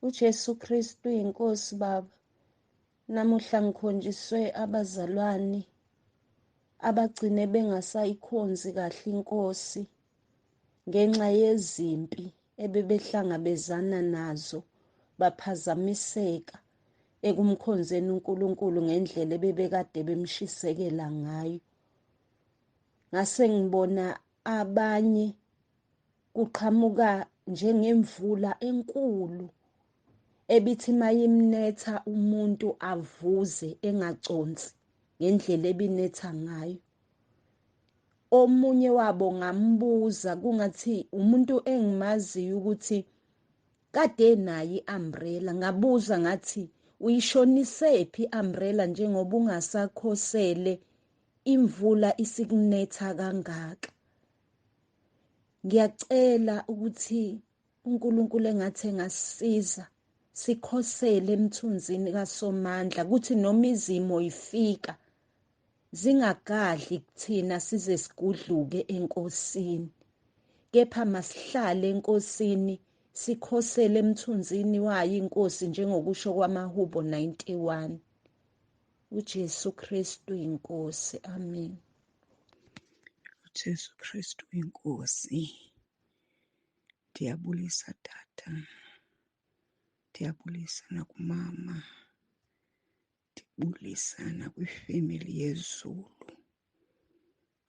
UJesu Kristu inkosi baba. Namuhla ngikhonjiswe abazalwane abagcine bengasayikhonzi kahle inkosi ngenxa yezimpi ebebehlangabezana nazo, baphazamiseka ekumkhonzeni uNkulunkulu ngendlela ebebekade bemshisekela ngayo. Ngase ngibona abanye kuqhamuka njengemvula enkulu ebithi mayimnetha umuntu avuze engaconsi ngendlela ebinetha ngayo. Omunye wabo ngambuza, kungathi umuntu engimaziyo ukuthi kade nayo i-umbrella, ngabuza ngathi uyishonisephi i-umbrella njengoba ungasakhosele imvula isikunetha kangaka. Ngiyacela ukuthi uNkulunkulu engathi engasisiza sikhosele emthunzini kaSomandla, kuthi noma izimo ifika zingagadli kuthina size sigudluke enkosini, kepha masihlale enkosini sikhosele emthunzini wayo inkosi njengokusho kwamaHubo 91. uJesu Kristu inkosi. Amen. uJesu Kristu inkosi. Ndiyabulisa tata, ndiyabulisa nakumama, ndibulisa nakwifemeli yezulu,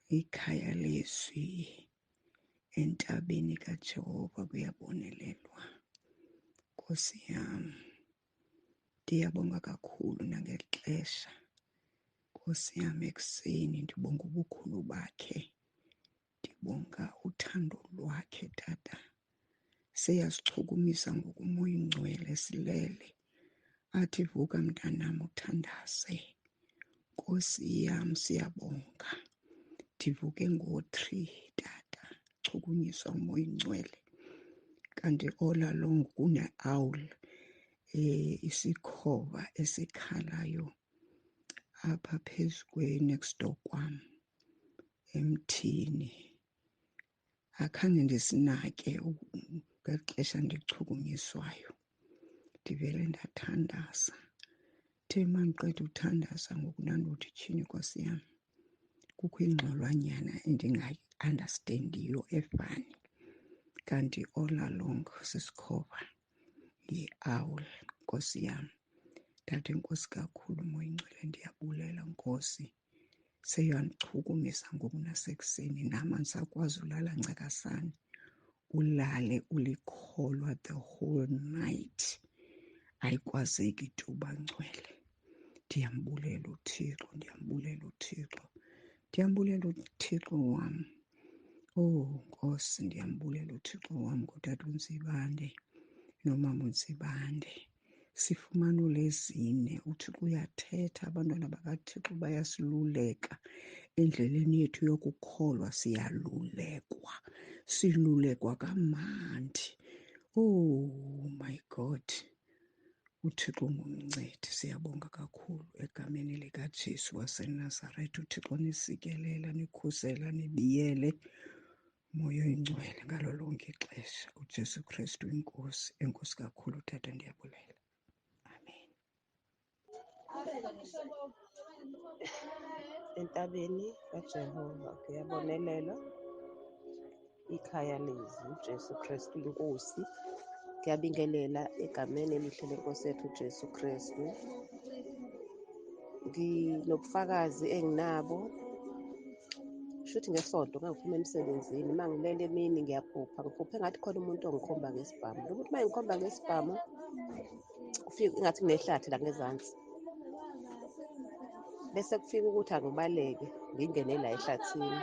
ikhaya lezwi entabeni kaJehova kuyabonelelwa. Nkosi yam, ndiyabonga kakhulu nangeli xesha. Nkosi yam, ekuseni ndibonga ubukhulu bakhe, ndibonga uthando lwakhe tata. Seyasichukumisa ngokumoya ingcwele silele, athi vuka mntanam uthandaze. Nkosi yam, siyabonga. Ndivuke ngo-3 tata, chukunyiswa umoya ingcwele. Kanti all along kune-owl, isikhova esikhalayo apha phezu kwe-next door kwam emthini. Akhange ndisinake ngeli xesha ndichukunyiswayo, ndivele ndathandaza. The uma ndiqeda uthandaza ngoku ndandothi tyhini Nkosi yam, kukho ingxolwanyana endingayi-understandiyo efani, kanti all along sisikhova yi-owl. Nkosi yam, ndathi enkosi kakhulu Moya Ingcwele, ndiyabulela Nkosi. Seyandichukumisa ngoku nasekuseni, nam andisakwazi ulala ncakasana. Ulale ulikholwa the whole night, ayikwazeki tu bangcwele. Ndiyambulela uThixo, ndiyambulela uThixo, ndiyambulela uThixo wam. Oh Nkosi, ndiyambulela uThixo wam ngotata uNtsibande nomama uNtsibande. Sifumana ulezine, uThixo uyathetha, abantwana bakaThixo bayasiluleka endleleni yethu yokukholwa. Siyalulekwa, silulekwa kamandi. Oh my God, uThixo ngumncedi. Siyabonga kakhulu egameni likaJesu waseNazaretha. uThixo nisikelela, nikhusela, nibiyele Moya oyingcwele ngalo lonke ixesha. uJesu Kristu inkosi. Enkosi kakhulu tata, ndiyabulela. Amen. Entabeni kaJehova kuyabonelelwa, ikhaya lezwi uJesu Kristu inkosi. Ngiyabingelela egameni elihle lenkosi yethu uJesu Kristu. Nginobufakazi enginabo, shuthi ngesonto ngangiphuma emsebenzini, uma ngilele emini ngiyaphupha, ngiphuphe ngathi khona umuntu ongikhomba ngesibhamu. Lo muntu uma engikhomba ngesibhamu, kufike engathi kunehlathi la ngezansi, bese kufika ukuthi angibaleke ngingene la ehlathini.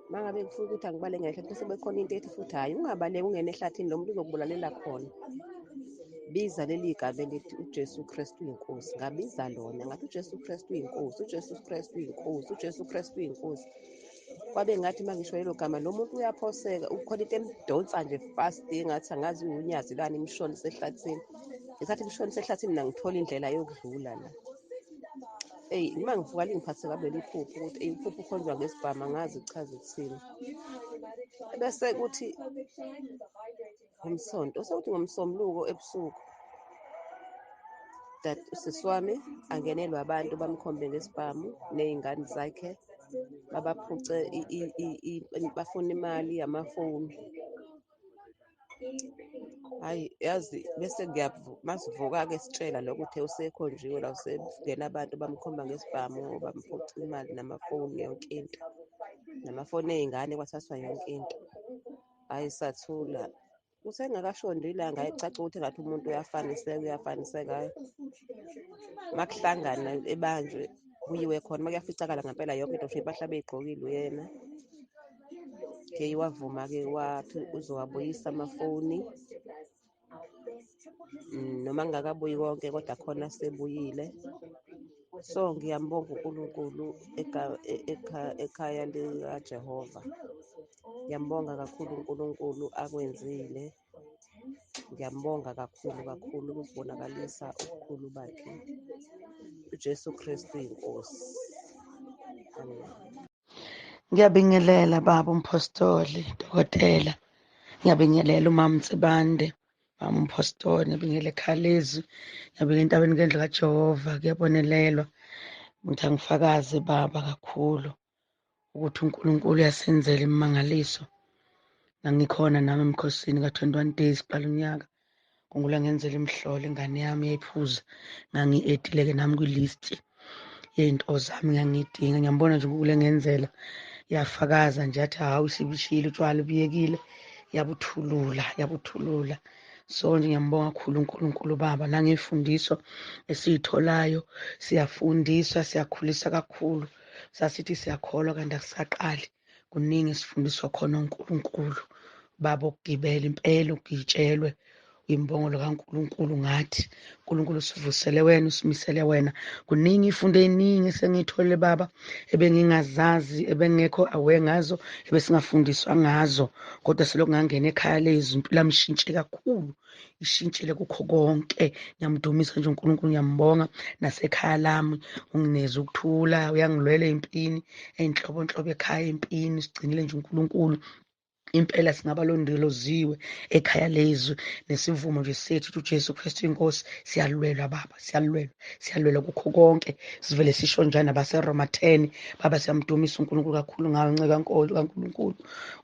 Uma ngabe kufika ukuthi angibaleke ngene ehlathini, bese bekhona into ethi futhi hhayi, ungabaleki ungene ehlathini, lo muntu uzokubulalela khona. Biza leli gama elithi uJesu Kristu uyinkosi. Ngabiza lona ngathi uJesu Kristu uyinkosi, uJesu Kristu uyinkosi, uJesu Kristu uyinkosi. Kwabe ngathi uma ngisho lelo gama lo muntu uyaphoseka, ukhona into emdonsa nje fast, engathi angazi unyazi lwani, imshonise ehlathini. Ngesikhathi imshonise ehlathini mina ngithola indlela yokudlula la. Eyi, uma ngivuka lingiphathe kabi leli phupho ukuthi eyi, uphupho ukhonjwa ngesibhamu, angazi kuchaza ukuthini. Bese kuthi Ngomsonto, sekuthi ngomsombuluko ebusuku that usisi wami angenelwe abantu bamkhombe ngesibhamu ney'ngane zakhe, babaphuce bafuna imali yamafoni. Hhayi yazi, bese masivuka-ke sitshela lokho ukuthi usekhonjiwe la, usengena abantu bamkhomba ngesibhamu, bamphuca imali namafoni, yonke into, namafoni ey'ngane kwathathwa yonke into. Hhayi sathula, kusengakashoni ilanga, hhayi kucaca ukuthi engathi umuntu uyafaniseka, uyafaniseka. Hhayi makuhlangana ebanjwe kuyiwe khona, makuyaficakala ngempela yonke into, ngisho impahla abeyigqokile uyena. Ke wavuma-ke wathi uzowabuyisa amafoni, noma kungakabuyi konke kodwa khona sebuyile. So ngiyambonga uNkulunkulu ekhaya likaJehova. Ngiyambonga kakhulu uNkulunkulu akwenzile. Ngiyambonga kakhulu kakhulu ukuzibonakalisa ubukhulu bakhe. uJesu Kristu inkosi. Amen. Ngiyabingelela baba umpostoli dokotela, ngiyabingelela umama Nsibande, mama umpostoli, ngiyabingelela ekhaya lezwi, ngiyabingelela entabeni kendlu kaJehova, kuyabonelelwa. Ngithi angifakaze baba kakhulu ukuthi uNkulunkulu uyasenzela imimangaliso. Ngangikhona nami emkhosini ka-21 days kuqala unyaka, uNkulunkulu angenzela imhlolo, ingane yami yayiphuza, ngangi-edile-ke nami kwi-list yey'nto zami ngangiyidinga. Ngiyambona nje uNkulunkulu engenzela, yafakaza nje yathi hawu isibishile utshwala ubuyekile, yabuthulula yabuthulula. So nje ngiyambonga kakhulu uNkulunkulu baba nangey'fundiso esiy'tholayo, siyafundiswa siyakhulisa kakhulu. Sasithi siyakholwa kanti akusaqali, kuningi esifundiswa khona uNkulunkulu baba, ukugibela impela ugitshelwe imbongolo kaNkulunkulu ngathi uNkulunkulu usivusele wena, usimisele wena. Kuningi ifundo eningi esengiyitholile baba ebengingazazi, ebengekho aware ngazo, ebesingafundiswa ngazo, kodwa selokhu ngangena ekhaya lezwi impilo yami ishintshe kakhulu, ishintshile kukho konke. Ngiyamdumisa nje uNkulunkulu, ngiyambonga nasekhaya lami ungineza ukuthula, uyangilwela empini ey'nhlobonhlobo ekhaya, empini sigcinile nje uNkulunkulu. Impela singabalondoloziwe ekhaya lezwi nesivumo nje sethu ukuthi uJesu Kristu inkosi. Siyalwelwa baba, siyalwelwa, siyalwelwa kukho konke, sivele sisho njani abaseRoma 10 baba. Siyamdumisa uNkulunkulu kakhulu ngawe nceka kaNkulunkulu.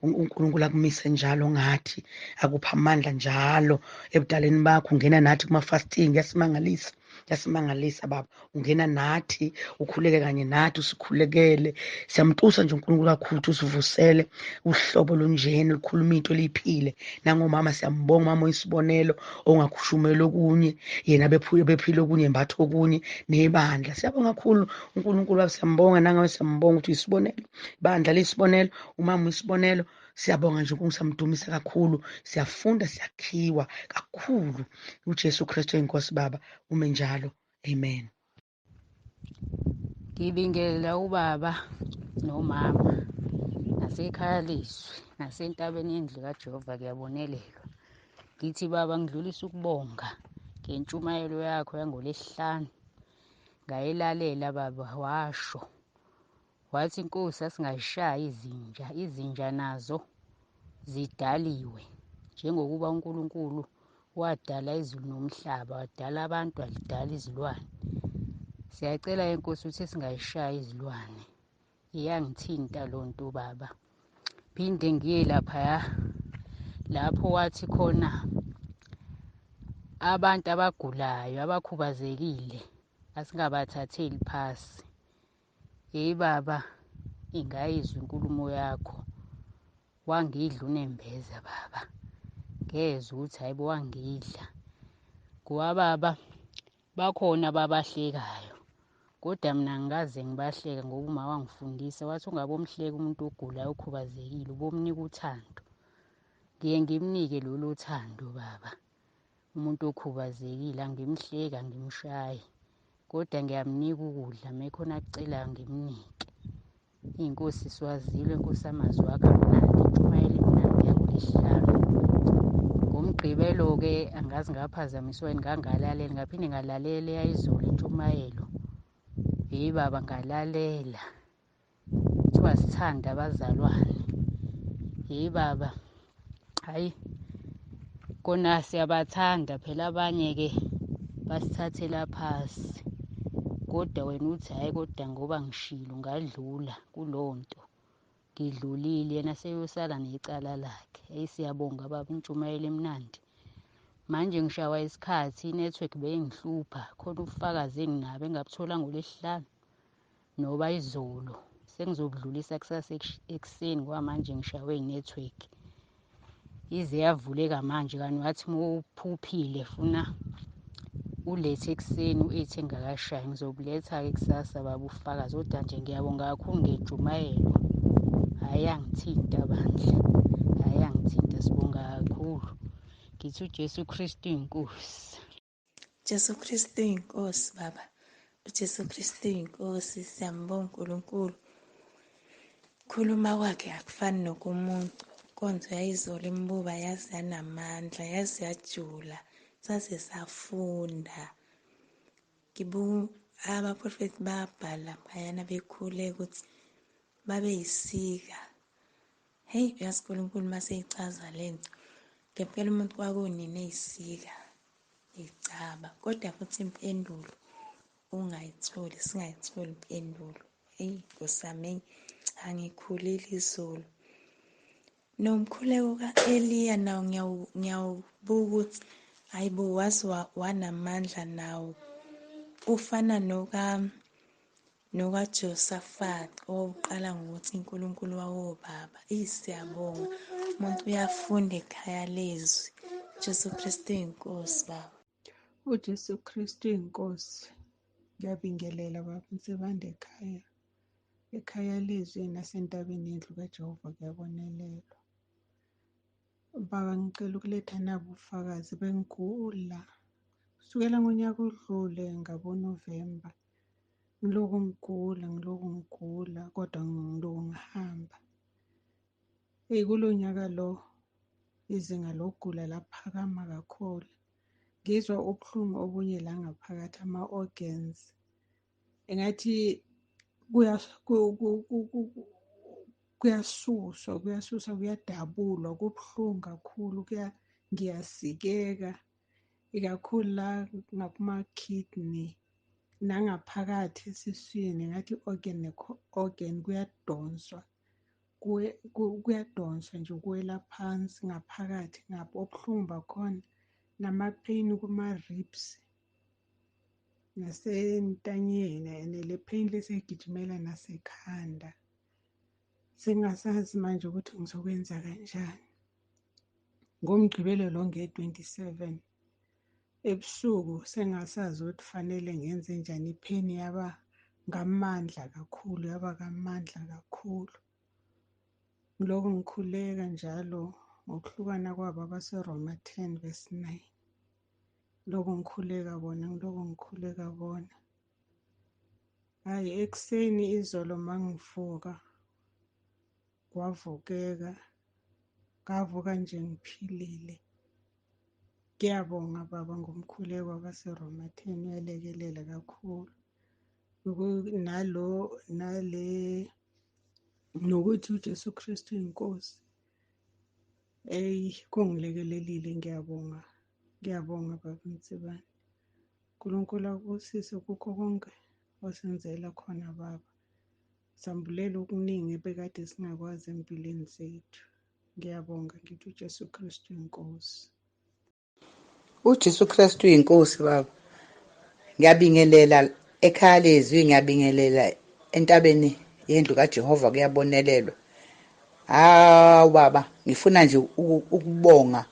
uNkulunkulu akumise njalo ngathi, akupha amandla njalo ebudaleni bakho, ungena nathi kuma fasting, yasimangalisa yasimangalisa baba, ungena nathi ukhuleke kanye nathi usikhulekele. Siyamtusa nje uNkulunkulu kakhulu ukuthi usivusele uhlobo lunjena lukhuluma into liyiphile. Nangomama siyambonga, umama oyisibonelo ongakhushumela okunye, yena bephile okunye, embatha okunye nebandla. Siyabonga kakhulu uNkulunkulu baba, siyambonga nangawe, siyambonga ukuthi uyisibonelo, ibandla liyisibonelo, umama uyisibonelo. Siyabonga nje uNkulunkulu, siyamdumisa kakhulu, siyafunda, siyakhiwa kakhulu. uJesu Kristu inkosi baba, ume njalo, amen. Ngibingelela ubaba nomama nasekhaya lezwi nasentabeni yendlu kaJehova, kuyabonelelwa. Ngithi baba ngidlulisa ukubonga ngentshumayelo yakho yangolwesihlanu, ngayilalela baba, washo wathi inkosi asingayishayi izinja, izinja nazo zidaliwe njengokuba uNkulunkulu wadala izulu nomhlaba, wadala abantu, walidala izilwane. Siyacela inkosi ukuthi singayishayi izilwane. Iyangithinta loo nto baba. Phinde ngiye laphaya lapho wathi khona abantu abagulayo abakhubazekile asingabathatheli phasi. Yeyi baba, ingayizwa inkulumo yakho, wangidla unembeza baba, ngezwa ukuthi hayibo wangidla. Ngoba baba bakhona ababahlekayo, kodwa mina angikaze ngibahleke ngoba uma wangifundisa wathi ungabomhleka umuntu ogulayo okhubazekile, ubomnika uthando. Ngiye ngimnike lolo thando baba, umuntu okhubazekile angimhleki angimshayi, kodwa ngiyamnika ukudla mekhona akucelayo ngimnike. Inkosi siwazile inkosi amazwi akho amnandi, intshumayelo imnandi yangolwesihlanu. Ngomgqibelo-ke angazi ngaphazamiswa yini, ngangalalela ngaphinde ngalalela eyayizolo intshumayelo. Yeyi baba ngalalela, kuthiwa sithanda abazalwane. Yeyi baba, hhayi Kona siyabathanda phela abanye-ke basithathela phasi, kodwa wena uthi hhayi kodwa ngoba ngishilo ngadlula kulowo nto, ngidlulile, yena seyosala necala lakhe. Eyi, siyabonga baba, intshumayelo emnandi. Manje ngishawa isikhathi, inethiwekhi beyingihlupha, khona ubufakazi enginabo engabuthola ngoLwesihlanu noba izolo, sengizobudlulisa kusasa ekuseni ngoba manje ngishawe inethiwekhi. Ize yavuleka manje, kanti wathi uma uphuphile funa ulethe ekuseni u-8 engakashayi. Ngizobuletha-ke kusasa baba ubufakazi, kodwa nje ngiyabonga kakhulu ngentshumayelo. Hhayi, yangithinta bandla, hhayi yangithinta, sibonga kakhulu. Ngithi uJesu Kristu inkosi. Jesu Kristu inkosi baba. UJesu Kristu inkosi, siyambonga uNkulunkulu. Khuluma kwakhe akufani nokomuntu. Inkonzo yayizolo imbuba yaze yanamandla, yaze yajula, saze safunda. Ngibuka abaprofethi babhala phayana bekhuleka ukuthi babe yisika. Hey, uyazi uNkulunkulu mase eyichaza lento. Ngempela umuntu kwakunini eyisika, ecaba, kodwa futhi impendulo ungayitholi, singayitholi impendulo. Eyi Nkosi yami, angikhulile izolo. Nomkhuleko ka-Eliya nawo ngiyawubuka ukuthi hayibo waze wanamandla nawo. Ufana nokaJosafat owawuqala ngokuthi uNkulunkulu wawobaba. Eyi siyabonga, umuntu uyafunda ekhaya lezwi. Jesu Kristu inkosi baba. UJesu Kristu inkosi. Ngiyabingelela baba Nsibande ekhaya. Ekhaya lezwi nasentabeni yendlu kaJehova kuyabonelelwa. Baba, ngicela ukuletha nabo ubufakazi. Bengigula kusukela ngonyaka odlule ngabo-November. Ngiloku ngigula, ngiloku ngigula, kodwa ngiloku ngihamba. Eyi, kulo nyaka lo izinga lokugula laphakama kakhulu. Ngizwa ubuhlungu obunye la ngaphakathi, ama-organs engathi kuyasuswa, kuyasuswa, kuyadabulwa, kubuhlungu kakhulu, ngiyasikeka ikakhulu la ngakuma-kidney nangaphakathi esiswini, ngathi i-organ ne-organ kuyadonswa, kuyadonswa nje kuwela phansi ngaphakathi ngapho. Ubuhlungu bakhona nama-pain kuma-ribs nasentanyeni, and le pain leseyigijimela nasekhanda. Sengingasazi manje ukuthi ngizokwenza kanjani. NgoMgqibelo lo nge-27 ebusuku sengingasazi ukuthi fanele ngenze njani. I-pain yaba ngamandla kakhulu, yaba ngamandla kakhulu. Ngilokhu ngikhuleka njalo ngokuhlukana kwabo abaseRoma 10 verse 9. Ngilokhu ngikhuleka bona, ngilokhu ngikhuleka bona. Hhayi, ekuseni izolo mangivuka kwavukeka, ngavuka nje ngiphilile. Ngiyabonga baba ngomkhuleko wabaseRoma 10, uyalekelela kakhulu. Nalo nale nokuthi uJesu Kristu inkosi. Eyi, kungilekelelile, ngiyabonga. Ngiyabonga baba Nsibande. uNkulunkulu akubusise kukho konke osenzela khona baba. Sambulela okuningi ebekade singakwazi empilweni zethu. Ngiyabonga, ngithi uJesu Kristu inkosi. UJesu Kristu inkosi baba. Ngiyabingelela ekhaya lezwi, ngiyabingelela entabeni yendlu kaJehova kuyabonelelwa. Hawu baba, ngifuna nje ukubonga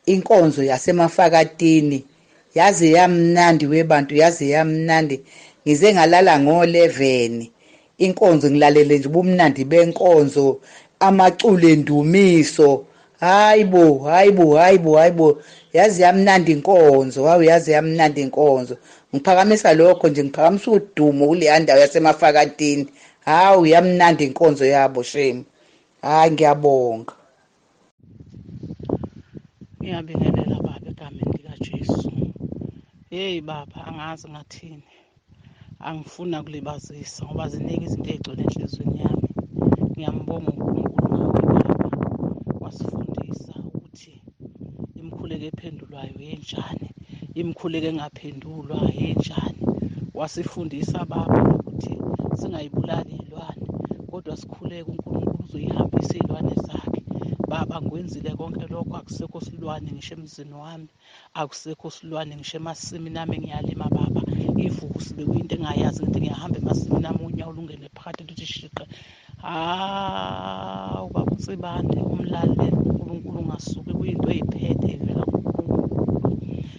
inkonzo yasemafakatini. Yaze yamnandi webantu, yaze yamnandi. Ngize ngalala ngo-11. Inkonzo ngilalele nje ubumnandi benkonzo, amaculo endumiso. Hayibo, hayibo, hayibo, hayibo. Yaze yamnandi inkonzo, hawu yaze yamnandi inkonzo. Ngiphakamisa lokho nje, ngiphakamisa udumo kuleya ndawo yasemafakatini. Hawu yamnandi inkonzo yabo shame. Hayi ngiyabonga. Ngiyabingelela baba egameni likaJesu. Hey baba, angazi ngathini. Angifuna kulibazisa ngoba ziningi izinto ezigcwele enhliziyweni yami. Ngiyambonga uNkulunkulu ngawe baba. Wasifundisa ukuthi imikhuleko engaphendulwayo yenjani, imikhuleko engaphendulwa yenjani. Wasifundisa baba ukuthi singayibulali iy'lwane, kodwa sikhuleke uNkulunkulu uzoyihambisa iy'lwane zakhe. Baba, ngikwenzile konke lokho, akusekho silwane ngisho emzini wami, akusekho silwane ngisho emasimini ami ngiyalima baba. Ivukusi bekuyinto engayazi, ngithi ngiyahamba emasimini ami unyawo lungene phakathi luthi shiqe. Hawu baba uNsibande, umlaleli uNkulunkulu ungasuki, kuyinto eyiphethe ivela kuNkulunkulu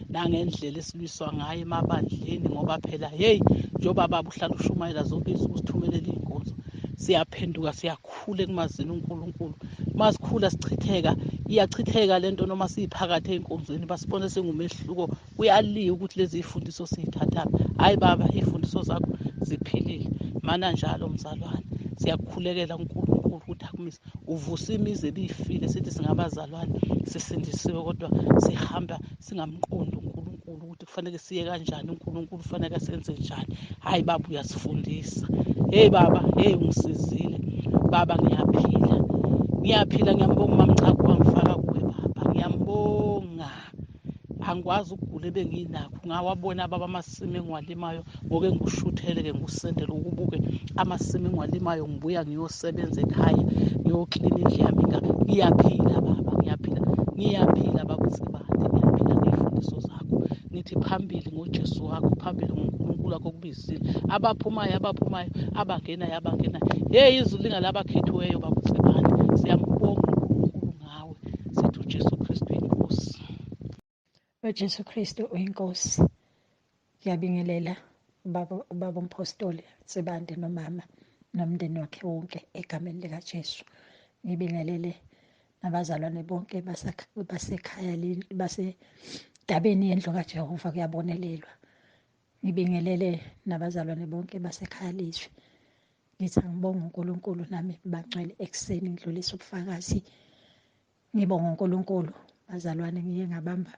nangendlela esilwiswa ngayo emabandleni, ngoba phela hey, njengoba baba uhlala ushumayela zonke izinsuku usithumelela iy'nkonzo, siyaphenduka siyakhula ekumazini uNkulunkulu. Masikhula sichitheka, iyachitheka lento noma siyiphakathi ey'nkonzweni, basibone singumehluko. Kuyaliwa ukuthi lezi y'fundiso siyithathaphi. Hhayi baba, iy'fundiso zakho ziphilile. Mana njalo mzalwane, siyakukhulekela uNkulunkulu ukuthi akumise, uvuse imizi ebifile. Sithi singabazalwane sisindisiwe, kodwa sihamba singamqondi uNkulunkulu ukuthi kufanele siye kanjani, uNkulunkulu kufanele senze njani. Hhayi baba, uyasifundisa. Hey baba, hey ungisizile baba, ngiyaphila, ngiyaphila. Ngiyambonga umamchaku wangifaka kuwe baba, ngiyambonga. Angikwazi ukugula ebenginakho, ngawabona baba amasimi engiwalimayo, ngoke ngikushuthele-ke ngikusendele ukubuke amasimi engiwalimayo. Ngibuya ngiyosebenza ekhaya, ngiyoklina indlu yami. Ngiyaphila baba, ngiyaphila, ngiyaphila baba uNsibande, ngiyaphila ngey'fundiso zakho. Ngithi phambili ngoJesu wakho, phambili ngoNkulunkulu wakho okubizile. Abaphumayo abaphumayo, abangenayo abangenayo. Hey, izulu lingalabakhethiweyo baba uNsibande. Siyambonga uNkulunkulu ngawe, sithi uJesu Kristu inkosi. UJesu Kristu uyinkosi. Ngiyabingelela ubaba umpostoli Nsibande nomama nomndeni wakhe wonke egameni likaJesu. Ngibingelele nabazalwane bonke basekhaya basedabeni yendlu kaJehova, kuyabonelelwa. Ngibingelele nabazalwane bonke basekhaya lezwi. Ngithi angibonge uNkulunkulu nami bangcwele ekuseni ngidlulisa ubufakazi. Ngibonga uNkulunkulu bazalwane, ngiye ngabamba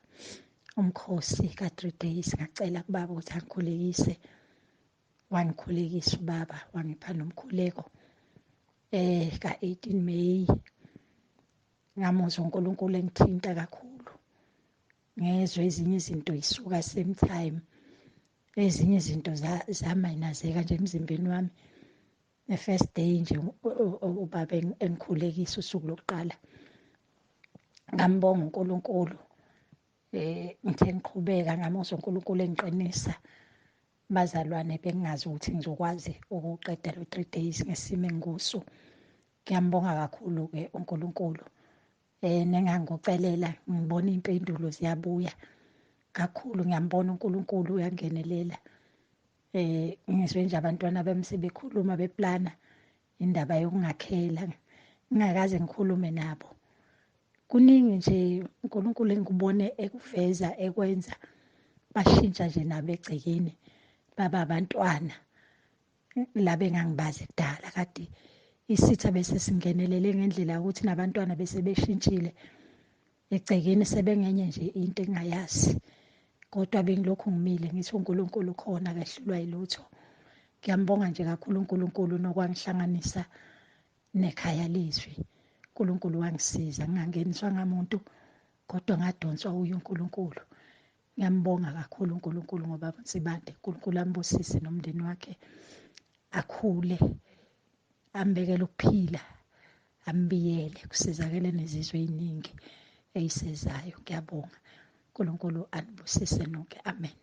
umkhosi ka-3 days, ngacela kubaba ukuthi angikhulekise. Wangikhulekisa ubaba, wangipha nomkhuleko ka-18 May. Ngamuzwa uNkulunkulu engithinta kakhulu, ngezwe ezinye izinto yisuka same time, ezinye izinto zamayinazeka nje emzimbeni wami. The first day nje ubaba engikhulekisa usuku lokuqala, ngambonga uNkulunkulu. Ngithe ngiqhubeka ngamuzwa uNkulunkulu engiqinisa bazalwane, bengingazi ukuthi ngizokwazi ukuqeda lo 3 days ngesimo engikuso. Ngiyambonga kakhulu-ke uNkulunkulu. Nengangucelela ngibona iy'mpendulo ziyabuya kakhulu, ngiyambona uNkulunkulu uyangenelela. Ngizwe nje abantwana bami sebekhuluma beplana indaba yokungakhela, ngingakaze ngikhulume nabo. Kuningi nje uNkulunkulu engikubone ekuveza ekwenza, bashintsha nje nabo egcekeni, baba abantwana laba engangibazi kudala. Kade isitha bese singenelele ngendlela yokuthi nabantwana bese beshintshile egcekeni, sebengenye nje into engingayazi. Kodwa bengilokhu ngimile ngithi uNkulunkulu khona, akahlulwa yilutho. Ngiyambonga nje kakhulu uNkulunkulu nokwangihlanganisa nekhaya lezwi. uNkulunkulu wangisiza, ngingangeniswa ngamuntu kodwa ngadonswa uye uNkulunkulu. Ngiyambonga kakhulu uNkulunkulu ngoba Nsibande, uNkulunkulu ambusise nomndeni wakhe, akhule, ambekele ukuphila, ambiyele, kusizakele nezizwe ey'ningi ey'sezayo. Ngiyabonga, uNkulunkulu anibusise nonke. Amen.